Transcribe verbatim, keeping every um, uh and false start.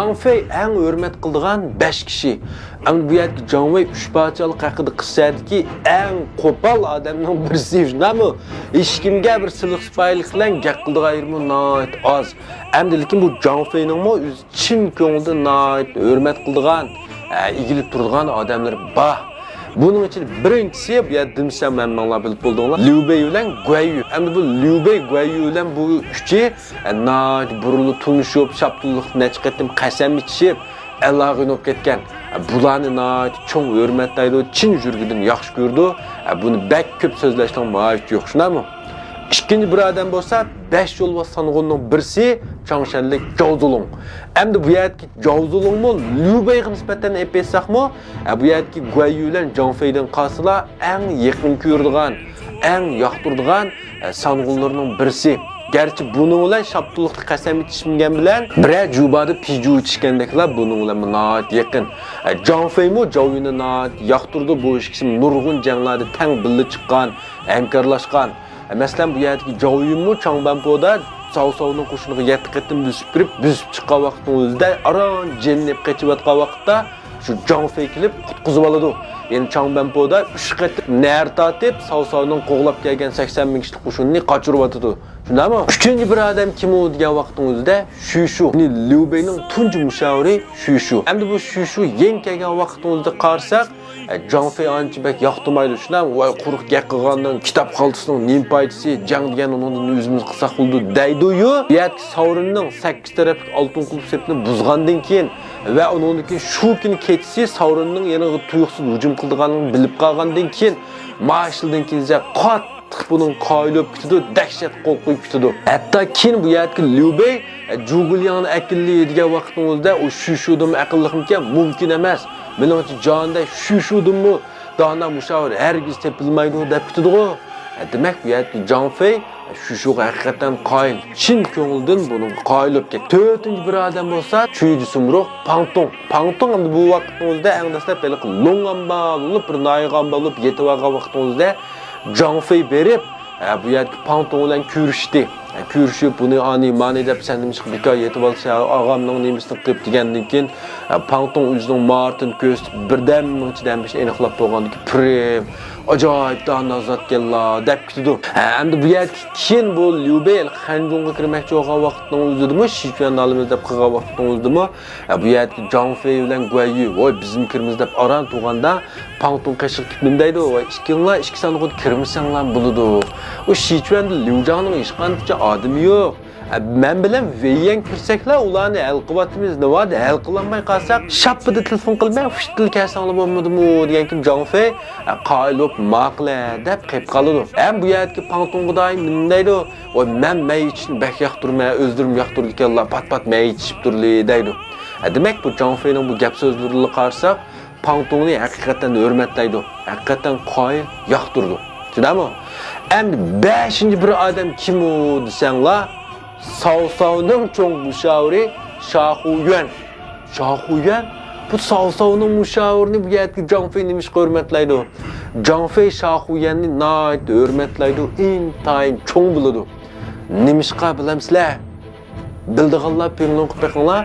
جاڭ فېي ئەڭ ھۆرمەت قىلىدىغان بەش كىشى. ئەمدى بۇ يەردىكى جاڭ فېي ئۈچ پادىشاھلىق ھەققىدە قىسسەدىكى ئەڭ قوپال ئادەمنىڭ بىرسى، شۇنداقمۇ؟ ھېچكىمگە بىر سىلىق-سىپايىلىق بىلەن گەپ قىلىدىغان يېرىمۇ ناھايىتى ئاز. ئەمدى لېكىن بۇ جاڭ فېينىڭمۇ ئۆزى چىن كۆڭلىدىن ناھايىتى ھۆرمەت قىلىدىغان، ئە، ئېگىلىپ تۇرىدىغان ئادەملىرى بار. بۇنىڭ ئىچىدە بىرىنچىسى، بۇ يەردە دېمىسەم ھەممىڭلار بىلىپ بولدۇڭلار، ليۇ بېي بىلەن گۇەن يۈ. ئەمدى بۇ ليۇ بېي، گۇەن يۈ بىلەن بۇ ئۈچى، ئە، ناھايىتى بۇرۇنلا تونۇشۇپ، شاپتۇللۇق نەچچە قېتىم قەسەم ئىچىشىپ، ئەلاغىن بولۇپ كەتكەن. ئە، بۇلارنى ناھايىتى چوڭ ھۆرمەتلەيدۇ، چىن يۈرىكىدىن ياخشى كۆرىدۇ. ئە، بۇنى بەك كۆپ سۆزلەشنىڭ ھاجىتى يوق، شۇنداقمۇ؟ ئىككىنچى بىر ئادەم بولسا، بەش يولۋاس سانغۇننىڭ بىرسى، چاڭشەنلىك جاۋ زۇلۇڭ. ئەمدى بۇ يەردىكى جاۋ زۇلۇڭمۇ ليۇ بېيغا نىسبەتەن ئېلىپ ئېيتساقمۇ، ئە، بۇ يەردىكى گۇەن يۈ بىلەن جاڭ فېيدىن قالسىلا ئەڭ يېقىن كۆرىدىغان، ئەڭ ياقتۇرىدىغان، ئە، سانغۇنلىرىنىڭ بىرسى. گەرچە بۇنىڭ بىلەن شاپتۇللۇقتا قەسەم ئىچىشمىگەن بىلەن، بىرەر جۇبادا پىجۇ ئىچىشكەندەكلا بۇنىڭ بىلەن ناھايىتى يېقىن. ئە، جاڭ فېيمۇ جاۋ يۈننى ناھايىتى ياقتۇرىدۇ، بۇ ئىككىسى نۇرغۇن جەڭلەردە تەڭ بىللە چىققان، ھەمكارلاشقان. مەسىلەن، بۇ يەردىكى جاۋ يۈنمۇ چاڭ بەنپودا ساۋ ساۋنىڭ قوشۇنىغا يەتتە قېتىم بۆسۈپ كىرىپ، بۆسۈپ چىققان ۋاقىتنىڭ ئۆزىدە ئاران جېنىنى ئېلىپ قېچىۋاتقان ۋاقىتتا شۇ جاڭ فېي كېلىپ قۇتقۇزۇۋالىدۇ. يەنى چاڭ بەنپودا ئۈچ قېتىم نەرە تارتىپ، ساۋ ساۋنىڭ قوغلاپ كەلگەن سەكسەن مىڭ كىشىلىك قوشۇنىنى قاچۇرۇۋاتىدۇ. شۇنداقمۇ؟ ئۈچىنچى بىر ئادەم كىم ئۇ دېگەن ۋاقىتنىڭ ئۆزىدە شۈ شۇ. يەنى ليۇ بېينىڭ تۇنجى مۇشاۋىرى شۈ شۇ. ئەمدى بۇ شۈ شۇ يېڭى كەلگەن ۋاقىتنىڭ ئۆزىدە قارىساق، ئە، جاڭ فېي ئانچە بەك ياقتۇرمايدۇ، شۇنداق، ۋاي، قۇرۇق گەپ قىلغاننىڭ، كىتاب خالتىسىنىڭ نېمە پايدىسى، جەڭ دېگەن ئۇنىڭدىن ئۆزىمىز قىلساق بولىدۇ، دەيدۇ-يۇ. بۇ يەردىكى ساۋرىننىڭ سەككىز تەرەپلىك ئالتۇن قۇلۇپ سېپىنى بۇزغاندىن كېيىن ۋە ئۇنىڭدىن كېيىن شۇ كۈنى كېچىسى ساۋرىننىڭ يەنە تۇيۇقسىز ھۇجۇم قىلىدىغانلىقىنى بىلىپ قالغاندىن كېيىن، ماشىنىدىن كېلىنچە قات بۇنىڭ قايىل بولۇپ كېتىدۇ، دەھشەت قورقۇپ كېتىدۇ. ھەتتا كېيىن بۇ يەردىكى ليۇ بېي، ئە، جۇگۇلياڭنى ئەكېلىلى دېگەن ۋاقىتنىڭ ئۆزىدە ئۇ شۈ شۇدىنمۇ ئەقىللىقمىكەن؟ مۇمكىن ئەمەس. مېنىڭچە جانىدە شۈ شۇدىنمۇ دانا مۇشاۋىر ھەرگىز تېپىلمايدۇ دەپ كېتىدىغۇ. ئە، دېمەك، بۇ يەردىكى جاڭ فېي، ئە، شۈ شۇغا ھەقىقەتەن قايىل. چىن كۆڭلىدىن بۇنىڭغا قايىل بولۇپ كەتتى. تۆتىنچى بىر ئادەم بولسا، چۈيجى سۇمرۇق پاڭتۇڭ. پاڭتۇڭ ئەمدى بۇ ۋاقىتنىڭ ئۆزىدە ئەڭ دەسلەپ ھېلىقى لوڭ ئامبال بولۇپ، بىر ناھىيەگە ئامبال بولۇپ يېتىۋالغان ۋاقىتنىڭ ئۆزىدە جاڭ فېي بېرىپ، ئە، بۇ يەردىكى پاڭتۇڭ بىلەن كۆرۈشتى. ئە، كۆرۈشۈپ، بۇنى ئانى مانى دەپ، سەن نېمىشقا بىكار يېتىۋالىسەن، ئاغامنىڭ نېمىسىنى قىلىپ دېگەندىن كېيىن، ئە، پاڭتۇڭ ئۆزىنىڭ ماھارىتىنى كۆرسىتىپ، بىردەمنىڭ ئىچىدە ھەممە ئىشنى ئېنىقلاپ بولغاندىن كېيىن، پىرىم، ئاجايىپ دانا زاتكەنلا دەپ كېتىدۇ. ئە، ئەمدى بۇ يەردىكى كېيىن بۇ ليۇ بېي خەنجۇڭغا كىرمەكچى بولغان ۋاقىتنىڭ ئۆزىدىمۇ، شىچۈەننى ئالىمىز دەپ قىلغان ۋاقىتنىڭ ئۆزىدىمۇ، ئە، بۇ يەردىكى جاڭ فېي بىلەن گۇەن يۈ، ۋوي، بىزمۇ كىرىمىز دەپ ئاران تۇرغاندا، پاڭتۇڭ قېشىغا كېلىپ نېمە دەيدۇ؟ ۋاي، ئىككىڭلار ئىككى سانغۇدا كىرمىسەڭلار بولىدۇ. ئۇ شىچۈەندە ليۇجاڭنىڭ ھېچقانچە ئادىمى يوق. ئە، مەن بىلەن ۋېييەن كىرسەكلا ئۇلارنى ھەل قىلىۋاتىمىز. نېمادا ھەل قىلالماي قالساق، شاپپىدە تېلېفون قىلىمەن، فىشتىلا كەلسەڭلار بولمىدىمۇ دېگەنكىن جاڭ فېي، ئە، قايىل بولۇپ ماقۇلە دەپ قېلىپ قالىدۇ. ھەم بۇ يەردىكى پاڭتۇڭغا دائىم نېمە دەيدۇ؟ ۋاي، مەن مەي ئىچىشنى بەك ياقتۇرىمەن، ئۆزلىرىمۇ ياقتۇرىدىكەنلا، پات-پات مەي ئىچىشىپ تۇرىلى دەيدۇ. ئە، دېمەك، بۇ جاڭ فېينىڭ بۇ گەپ سۆزلىرىدىن قارىساق، پاڭتۇڭنى ھەقىقەتەن ھۆرمەتلەيدۇ، ھەقىقەتەن قايىل ياقتۇرىدۇ. شۇنداقمۇ؟ ئەمدى بەشىنچى بىر ئادەم كىم ئۇ دېسەڭلار، ساۋساۋنىڭ چوڭ مۇشاۋىرى شاخۇيۈەن. شاخۇيۈەن؟ بۇ ساۋساۋنىڭ مۇشاۋىرىنى بۇ يەردىكى جاڭ فېي نېمىشقا ھۆرمەتلەيدۇ؟ جاڭ فېي شاخۇيۈەننى ناھايىتى ھۆرمەتلەيدۇ، ئىنتايىن چوڭ بىلىدۇ. نېمىشقا بىلەمسىلەر؟ بىلىدىغانلار پىڭلۇڭ قىلىپ بېقىڭلار.